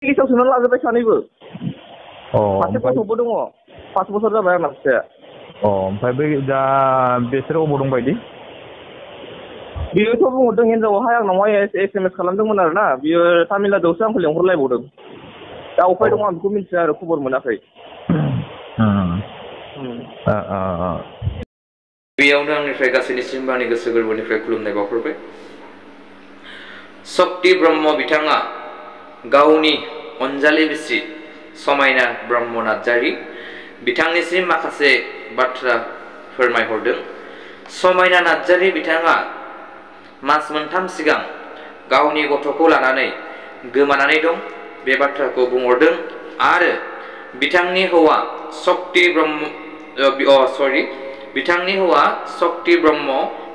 इंलिसाव सोना लाजोब्बाय सानैबो सासे ओमफ्राय गथ'बो दङ 5 बोसोर जाबाय आंना फिसाया ओमफ्राय बै दा बिसोर अबाव दं बायदि बियोथ' बुंहरदों हिनजावाहाय आंनावहाय SMS खालामदोंमोन आरोना बियो तामिलनाडुआवसो आंखौ लेंहरलायबावदों दा अफाय दं आं बेखौ मिन्थिया आरो खबर मोनाखै बेयावनो आंनिफ्राय गासैनिसिमबो आंनि गोसो गोरबोनिफ्राय खुलुमनाय बावहरबाय शक्ति ब्रह्म बिथाङा गावनि अनजालि बिसि समायना ब्रह्म नार्जारी बिथांनिसिम माखासे बाथ्रा फोरमायहरदों समायना नार्जारी बिथाङा मास मोनथाम सिगां गावनि गथ'खौ लानानै गोमानानै दं बे बाथ्राखौ बुंहरदों आरो बिथांनि हौवा शक्ति ब्रह्म बिथांनि हौवा शक्ति ब्रह्म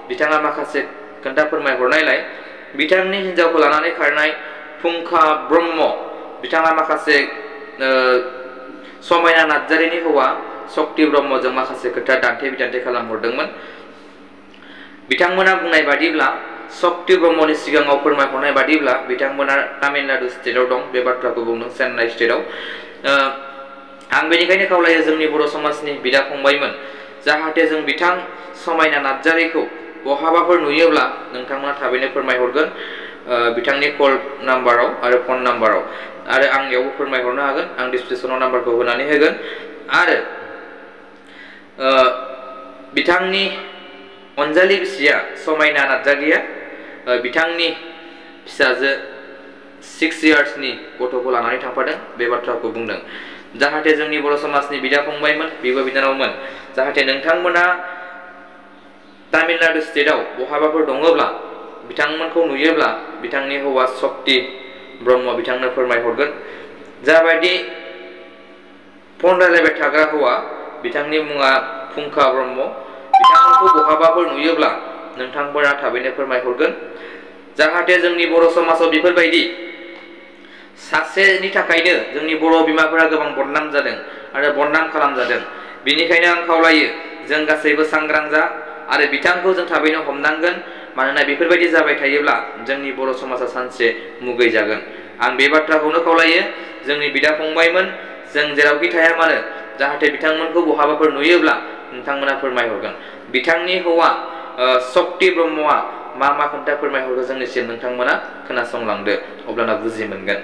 बिथाङा माखासे खोथा फोरमायहरनायलाय बिथांनि हिनजावखौ लानानै खारनाय फुंखा ब्रह्म बिथाङा माखासे समायना नार्जारीनि हौवा शक्ति ब्रह्मजों माखासे खोथा दान्थे बिदान्थे खालामहरदोंमोन बिथांमोना बुंनाय बादिब्ला शक्ति ब्रह्मनि सिगाङाव फोरमायहरनाय बादिब्ला बिथांमोना तामिलनाडु स्टेटआव दं बे बाथ्राखौ बुंदों चेन्नाइ स्टेटआव आं बेनिखायनो खावलायो जोंनि बर' समाजनि बिदा फंबायमोन जाहाथे जों बिथां समायना नार्जारीखौ बहाबाफोर नुयोब्ला नोंथांमोना थाबैनो फोरमायहरगोन बिथांनि कल नाम्बाराव आरो फन नाम्बाराव आरो आंनियावबो फोरमायहरनो हागोन आं डिसक्रिपसनाव नाम्बारखौ होनानै होगोन आरो बिथांनि अनजालि बिसिया समायना नार्जारीया बिथांनि फिसाजो 6 इयार्सनि गथ'खौ लानानै थांफादों बे बाथ्राखौ बुंदों जाहाथे जोंनि बर' समाजनि बिदा फंबायमोन बिब' बिनानावमोन जाहाथे नोंथांमोना तामिलनाडु स्टेटआव बहाबाफोर दङब्ला बिथांमोनखौ नुयोब्ला बिथांनि हौवा शक्ति ब्रह्म बिथांनो फोरमायहरगोन जाबायदि फन रायलायबाय थाग्रा हौवा बिथांनि मुङा फुंखा ब्रह्म बिथांमोनखौ बहाबाफोर नुयोब्ला नोंथांमोना थाबैनो फोरमायहरगोन जाहाथे जोंनि बर' समाजाव बेफोरबायदि सासेनि थाखायनो जोंनि बर' बिमाफोरा गोबां बदनाम जादों आरो बदनाम खालामजादों बेनिखायनो आं खावलायो जों गासैबो सांग्रां जा आरो बिथांखौ जों थाबैनो हमनांगोन मानोना बेफोरबायदि जाबाय थायोब्ला जोंनि बर' समाजा सानसे मुगै जागोन आं बे बाथ्राखौनो खावलायो जोंनि बिदा फंबायमोन जों जेरावखि थाया मानो जाहाथे बिथांमोनखौ बहाबाफोर नुयोब्ला नोंथांमोना फोरमायहरगोन बिथांनि हौवा शक्ति ब्रह्मआ मा खोथा फोरमायहरगोन जोंनिसिम नोंथांमोना खोनासंलांदो अब्लाना बुजि मोनगोन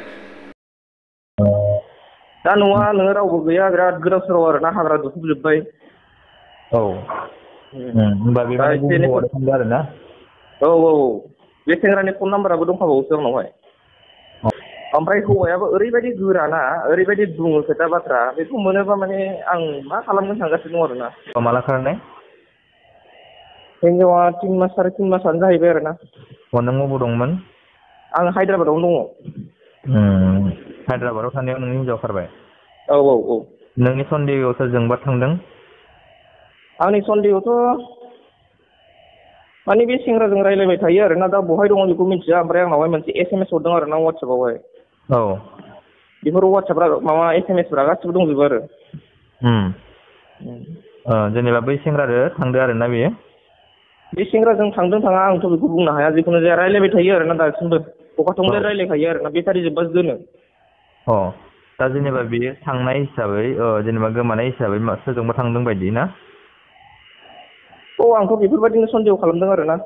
दा न'आ नोङो रावबो गैया बिराद गोदाव सोराव आरोना हाग्रा दुखुजोब्बाय होमबा बेबायदि थांदो आरोना औ बे सेंग्रानि फन नाम्बाराबो दंखाबावोसो आंनावहाय ओमफ्राय हौवायाबो ओरैबायदि गोराना ओरैबायदि बुङो खोथा बाथ्रा बेखौ मोनोबा माने आं मा खालामनो सानगासिनो दं आरोना माला खारनाय हिनजावा 3 मास 3.5 मासानो जाहैबाय आरोना नों अबाव दंमोन आं हायद्राबादावनो दङ हायद्राबादाव थानायाव नोंनि हिनजाव खारबाय औ नोंनि सन्देहआव सोरजोंबा थांदों आंनि सन्देहआवथ' माने बे सेंग्राजों रायलायबाय थायो आरोना दा बहाय दङ बेखौ मिन्थिया ओमफ्राय आंनावहाय मोनसे SMS हरदों आरोना वाट्सएपआवहाय बेफोर वाट्सएप माबा SMSफोरा गासिबो दंजोबो आरो जेनेबा बै सेंग्राजों थांदो आरोना बेयो बे सेंग्राजों थांदों थाङा आंथ' बेखौ बुंनो हाया जिखुनु जाया रायलायबाय थायो आरोना दासिमबो थंले रायलायखायो आरोना बेटारि जोब्बासो दोनो दा जेनेबा बेयो थांनाय हिसाबै जेनेबा गोमानाय हिसाबै सोरजोंबा थांदों बायदि ना आंथ' बेफोरबायदिनो सन्देह खालामदों आरोना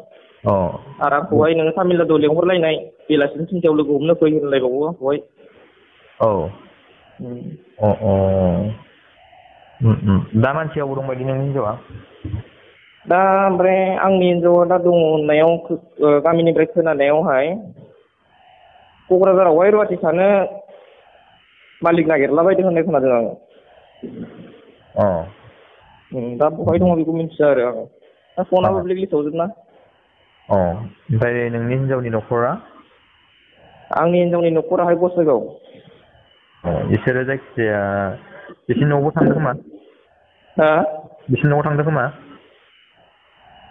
आरो आंखौहाय नोङो तामिलनाडुआव लेंहरलायनाय बेलासिनि 3टायाव लोगो हमनो फै होनलायबावो आंखौहाय दा मानसिया अबाव दं बायदि नोंनि हिनजावा दा ओमफ्राय आंनि हिनजावा दा दङ होननायाव गामिनिफ्राय खोनानायावहाय क'क्राझारावहाय रुवाथि थानो मालिक नागिरलाबायदों होननाय खोनादों आङो दा बहाय दङ बेखौ मिन्थिया आरो आङो दा फनाबो ब्लेकलिस्टआव जोबना ओमफ्राय नोंनि हिनजावनि न'खरा आंनि हिनजावनि न'खराहाय गसाइगाव बिसोरो जायखिजाया बिसिनि न'आवबो थांदों खोमा बिसिनि न'आव थांदों खोमा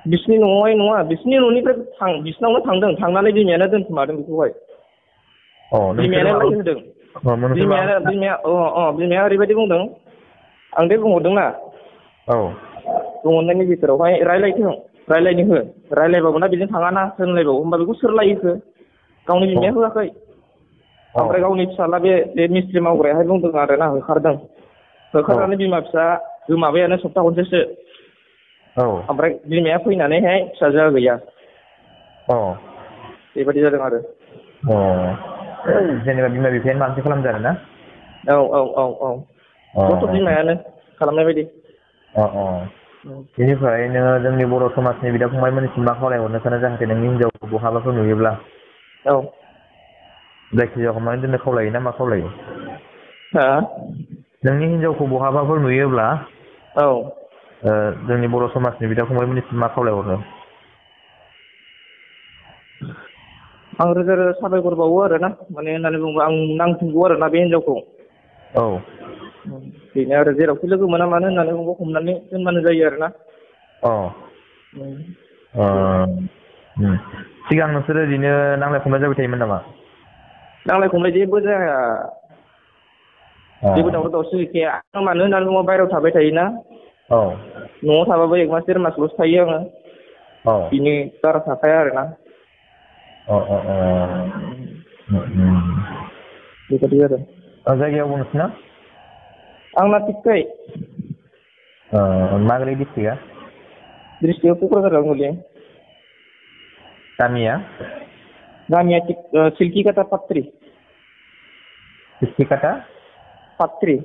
बिसिनि न'आवहाय नङा बिसिनि न'निफ्राय बिसिनावनो थांदों थांनानै बिमायानो दोनखोमादों बेखौहाय बिमायानो लायहोदों बिमाया ओरैबायदि बुंदों आं दे बुंहरदोंना बुंहरनायनि बिथोरावहाय रायलायनो हो रायलायबाबो ना बेजों थाङाना होनलायबावो होमबा बेखौ सोर लायहोखो गावनि बिमाया होआखै ओमफ्राय गावनि फिसाला बे मिस्ट्रि मावग्रायाहाय बुंदों आरो ना होखारदों होखारनानै बिमा फिसा गोमाबायानो सप्ता खनसेसो ओमफ्राय बिमाया फैनानैहाय फिसाजोआ गैया बेबायदि जादों आरो जेनेबा बिमा बिफायानो मानसि खालामदों आरो ना औ गथ' बिमायानो खालामनाय बायदि बेनिफ्राय नोङो जोंनि बर' समाजनि बिदा फंबायमोननिसिम मा खावलायहरनो सानो जाहाथे नोंनि हिनजावखौ बहाबाफोर नुयोब्ला जायखिजाया हमनानै दोननो खावलायो ना मा खावलायो नोंनि हिनजावखौ बहाबाफोर नुयोब्ला जोंनि बर' समाजनि बिदा फंबायमोननिसिम मा खावलायहरनो आं रोजा रोजा साबायखर बावो आरो ना माने होननानै बुङोब्ला आं नांफिनगौ आरो ना बे हिनजावखौ बेनो आरो जेरावखि लोगो मोना मानो होननानै बुङोब्ला हमनानै दोनबानो जायो आरो ना सिगां नोंसोरो ओरैनो नांलाय खमलाय जाबाय थायोमोन नामा नांलाय खमलाय जेबो जाया जेबो दावराव दावसि गैखाया आं मानो होननानै बुङोब्ला बायहेरायाव थाबाय थायोना न'आव थाबाबो 1 मास 1.5 मासल'सो थायो आङो बिनि बारा थाखाया आरो ना बेबायदि आरो जायगायाव नोंसिना आंना थिखै मा गोलैयो डिस्ट्रिक्टआ डिस्ट्रिक्टआ क'क्राझाराव गोलैयो गामिया सिल्किकाटा पात्रि सिल्किकाटा पात्रि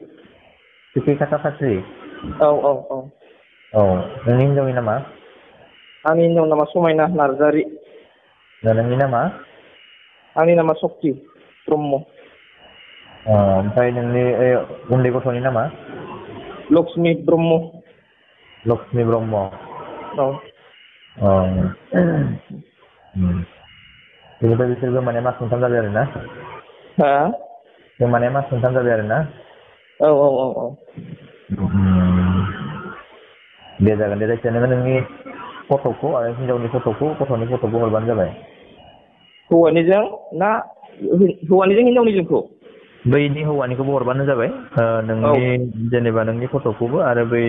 औ नोंनि हिनजावनि नामा आंनि हिनजावनि नामा समायना नार्जारि नोंनि नामा आंनि नामा सक्ति ब्रह्म ओमफ्राय नोंनि उन्दै गथ'नि नामा लक्ष्मी ब्रह्म बेनिफ्राय बिसोरबो माने मास मोनथाम जाबाय आरो ना जों माने मास मोनथाम जाबाय आरो ना दे जागोन दे जायखिजाया नोङो नोंनि फट'खौ आरो हिनजावनि फट'खौ गथ'नि फट'खौ हरबानो जाबाय हौवानिजों हिनजावनिजोंखौ बैनि हौवानिखौबो हरबानो जाबाय नोंनि जेनेबा नोंनि फट'खौबो आरो बै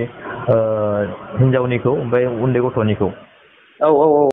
हिनजावनिखौ ओमफ्राय उन्दै गथ'निखौ